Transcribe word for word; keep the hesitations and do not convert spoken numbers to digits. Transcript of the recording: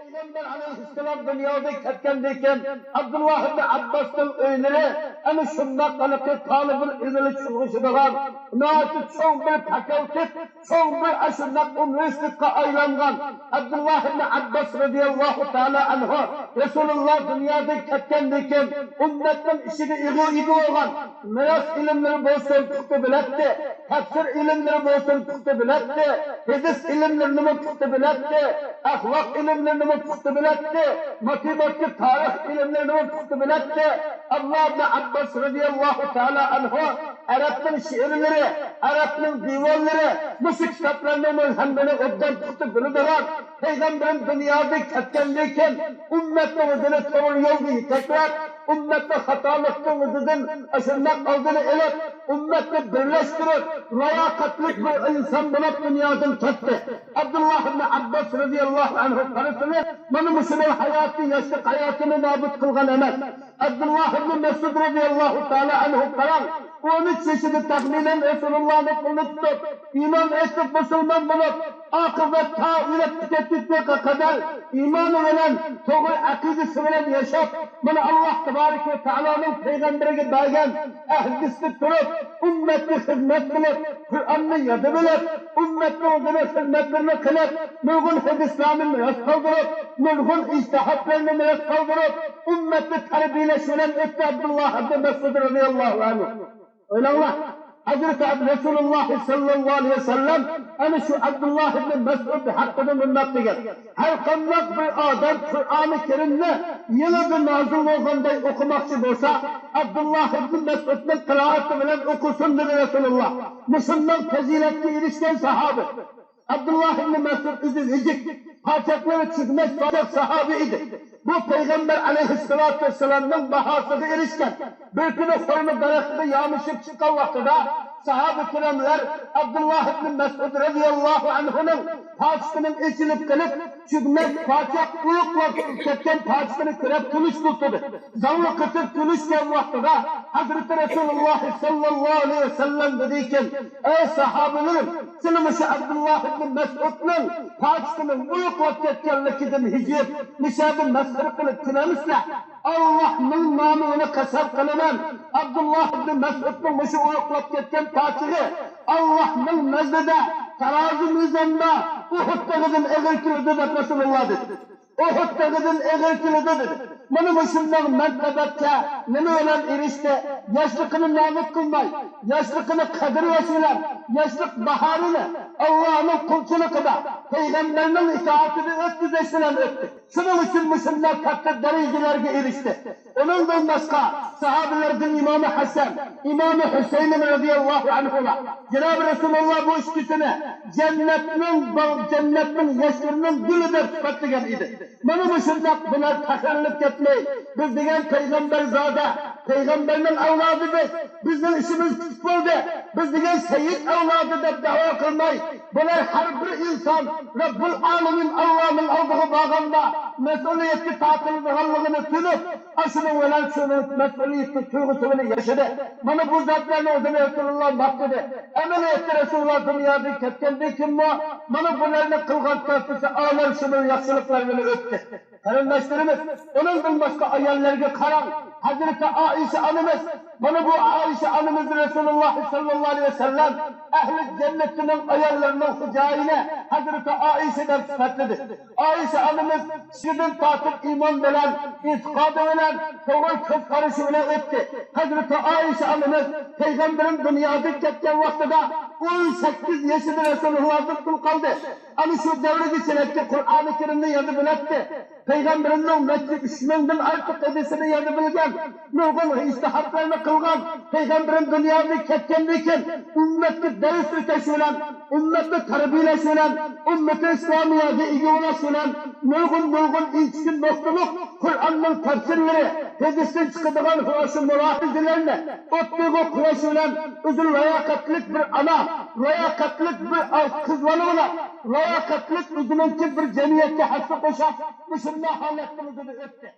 پەيغەمبەر ئەلەيھىسسالام دۇنيادىن كەتكەندىن كېيىن، ئابدۇللا ئىبن ئابباسنىڭ ئۆيلىرى ئەنە شۇنداق ھېلىقى تالىبۇل ئىلمىنى چۈشىنىشىدىغان ناھايىتى چوڭ بىر فاكۇلتېت، چوڭ بىر ئاشۇنداق ئۇنىۋېرسىتېتقا ئايلانغان. ئابدۇللا ئىبن ئابباس رەزىياللاھۇ تائالا ئەنھۇ رەسۇلۇللا دۇنيادىن كەتكەندىن كېيىن ئۈممەتنىڭ ئىچىگە ئىگە، ئىگە بولغان مىراس ئىلىملىرى بولسۇن پۇختا بىلەتتى، تەپسىر ئىلىملىرى بولسۇن پۇختا بىلەتتى، ھەدىس ئىلىملىرىنىمۇ پۇختا بىلەتتى، ئەخلاق ئىلىملىرىنىمۇ پۇختا بىلەتتى، ماتېماتىكا، تارىخ ئىلىملىرىنىمۇ پۇختا بىلەتتى. ئابدۇللا ئىبن ئابباس رەزىياللاھۇ تائالا ئەنھۇ ئەرەبنىڭ شېئىرلىرى، ئەرەبنىڭ دىۋانلىرى، مۇشۇ كىتابلارنىڭ ھەممىنى ئوبدان پۇختا بىلىدىغان، پەيغەمبىرىم دۇنيادىن كەتكەندىن كېيىن ئۈممەتنىڭ ئۆزىنى توغرا يولغا يېتەكلەپ، ئۈممەتنى خاتالىقنىڭ ئىزىدىن ئاشۇنداق ئالدىنى ئېلىپ، ئۈممەتنى بىرلەشتۈرۈپ، لاياقەتلىك بىر ئىنسان بولۇپ دۇنيادىن كەتتى. ئابدۇللا ئىبن ئابباس رەزىياللاھۇ ئەنھۇ قارىسىمىز، مانا مۇشۇنىڭ ھاياتى، ياشلىق ھاياتىنى نابۇت قىلغان ئەمەس. ئابدۇللا ئىبن مەسئۇد رەزىياللاھۇ تائالا ئەنھۇ قاراڭ، ئون ئۈچ يېشىدا تەخمىنەن رەسۇلۇللانىڭ قولىنى تۇتۇپ، ئىمان ئېيتىپ، مۇسۇلمان بولۇپ، ئاقىۋەت تا ئۆلۈپ كېتىشكە قەدەر ئىمانى بىلەن، توغرا ئەقىدىسى بىلەن ياشاپ، مانا، ئاللا تەبارەك ۋە تائالانىڭ پەيغەمبىرىگە بەرگەن ئەھدىسىدە تۇرۇپ، ئۈممەتكە خىزمەت قىلىپ، قۇرئاننى ياد بىلىپ، ئۈممەتنىڭ ئۆزىنىڭ خىزمەتلىرىنى قىلىپ، نۇرغۇن ھەدىسلەرنى مىراس قالدۇرۇپ، نۇرغۇن ئىجتىھادلارنى مىراس قالدۇرۇپ، ئۈممەتنى تەربىيەلەش بىلەن ئۆتتى ئابدۇللا ئىبن مەسئۇد رەزىياللاھۇ ئەنھۇ. ئويلاڭلار، ھەزرىتى رەسۇلۇللا ساللاللاھۇ ئەلەيھى ۋەسەللەم ئەنە شۇ ئابدۇللا ئىبن مەسئۇد ھەققىدە مۇنداق دېگەن: ھەر قانداق بىر ئادەم قۇرئانى كەرىمنى يېڭىدىن نازىل بولغاندەك ئوقۇماقچى بولسا، ئابدۇللا ئىبن مەسئۇدنىڭ قىرائىتى بىلەن ئوقۇسۇن، دېدى رەسۇلۇللا. مۇشۇنداق پەزىلەتكە ئېرىشكەن ساھابە. ئابدۇللا ئىبن مەسئۇد ئۆزى ۋىجىك، پاچاقلىرى چۈگمەچ پاچاق ساھابە ئىدى. بۇ پەيغەمبەر ئەلەيھىسسالاتۇ ۋەسسالامنىڭ باھاسىغا ئېرىشكەن. بىر كۈنى خورما دەرىخىگە يامىشىپ چىققان ۋاقتىدا ساھابە كىراملار ئابدۇللا ئىبن مەسئۇد رەزىياللاھۇ ئەنھۇنىڭ پاچىقىنىڭ ئېچىلىپ قېلىپ، چۈگمەچ پاچاق ئۇيقۇلاپ كەتكەن پاچىقىنى كۆرۈپ كۈلۈشكە تۇتۇلدى. زاڭلىق قېتىپ كۈلۈشكەن ۋاقتىدا ھەزرىتى رەسۇلۇللا ساللاللاھۇ ئەلەيھى ۋەسەللەم دېدىكەن: ئەي ساھابىلىرىم، سىلە مۇشۇ ئابدۇللا ئىبن مەسئۇدنىڭ پاچىقىنىڭ ئۇيقۇلاپ كەتكەنلىكىدىن ھىجىيىپ، مۇشۇ يەردە مەسخىرە قىلىپ كۈلەمسىلەر؟ ئاللاھنىڭ نامى بىلەن قەسەم قىلىمەن، ئابدۇللا ئىبن مەسئۇدنىڭ مۇشۇ ئۇيقۇلاپ كەتكەن پاچىقى ئاللاھنىڭ نەزدىدە تارازۇ مىزاندا ئۇھۇد تېغىدىن ئېغىر كېلىدۇ، دەپ رەسۇلۇللا دېدى. ئۇھۇد تېغىدىن ئېغىر كېلىدۇ، دېدى. مانا مۇشۇنداق مەرتەبەتكە نېمە بىلەن ئېرىشتى؟ ياشلىقىنى نابۇت قىلماي، ياشلىقىنى قەدىرلەش بىلەن، ياشلىق باھارىنى ئاللانىڭ قۇلچىلىقىدا، پەيغەمبەرنىڭ ئىتائىتىدە ئۆتكۈزۈش بىلەن ئۆتتى. شۇنىڭ ئۈچۈن مۇشۇنداق كاتتا دەرىجىلەرگە ئېرىشتى. ئۇنىڭدىن باشقا ساھابىلەردىن ئىمامى ھەسەن، ئىمامى ھۈسەينمۇ رەزىياللاھۇ ئەنھۇلار، جانابى رەسۇلۇللا بۇ ئىككىسىنى جەننەتنىڭ باغ-، جەننەتنىڭ ياشلىرىنىڭ گۈلى دەپ سۈپەتلىگەن ئىدى. مانا مۇشۇنداق بۇلار پەخىرلىنىپ كەتمەي، بىز دېگەن پەيغەمبەرزادە، پەيغەمبەرنىڭ ئەۋلادى بىز، بىزنىڭ ئىشىمىز پۈتۈپ بولدى، بىز دېگەن سەييىد ئەۋلادى دەپ دەۋا قىلماي، بۇلار ھەر بىر ئىنسان رەببۇل ئالىمىن ئاللانىڭ ئالدىغا بارغاندا مەسئۇلىيەتكە تارتىلىدىغانلىقىنى تونۇپ، ئاشۇنىڭ بىلەن شۇنىڭ مەسئۇلىيەتلىك تۇيغۇسى بىلەن ياشىدى. مانا بۇ زاتلارنىڭ ئۆزىنى رەسۇلۇللا ماختىدى. ئەمەلىيەتتە رەسۇلۇللا دۇنيادىن كەتكەندىن كېيىنمۇ مانا بۇلارنىڭ قىلغان تۆھپىسى ئالەمشۇمۇل ياخشىلىقلار بىلەن ئۆتتى. قېرىنداشلىرىمىز، ئۇنىڭدىن باشقا ئاياللارغا قاراڭ. ھەزرىتى ئائىشە ئانىمىز، مانا بۇ ئائىشە ئانىمىز رەسۇلۇللا ساللاللاھۇ ئەلەيھى ۋەسەللەم ئەھلى جەننەتنىڭ ئاياللىرىنىڭ خوجايىنى ھەزرىتى ئائىشە دەپ سۈپەتلىدى. ئائىشە ئانىمىز كىچىكىدىن تارتىپ ئىمان بىلەن، ئېتىقادى بىلەن، توغرا كۆز قارىشى بىلەن ئۆتتى. ھەزرىتى ئائىشە ئانىمىز پەيغەمبىرىم دۇنيادىن كەتكەن ۋاقتىدا ئون سەككىز يېشىدا رەسۇلۇللادىن تۇل قالدى. ئەنە شۇ دەۋرگىچىلىككە قۇرئانى كەرىمنى ياد بىلەتتى. پەيغەمبىرىمنىڭ نەچچە يۈز مىڭدىن ئارتۇق ھەدىسىنى ياد بىلگەن، نۇرغۇن ئىجتىھادلارنى قىلغان. پەيغەمبىرىم دۇنيادىن كەتكەندىن كېيىن ئۈممەتكە دەرس ئۆتەش بىلەن، ئۈممەتنى تەربىيەلەش بىلەن، ئۈممىتى ئىسلامىيەگە ئىگە بولۇش بىلەن نۇرغۇن، نۇرغۇن ئىنچىكە نۇقتىلىق قۇرئاننىڭ تەپسىرلىرى، ھەدىستىن چىقىدىغان خۇلاسە مۇلاھىزىلەرنى ئوتتۇرىغا قويۇش بىلەن ئۆزى لاياقەتلىك بىر ئانا، لاياقەتلىك بىر قىز بالا بولۇپ، لاياقەتلىك ئۆزىنىڭكى بىر جەمئىيەتكە ھەسسە قوشۇپ، مۇشۇنداق ھالەتنىڭ ئۆزىدە ئۆتتى.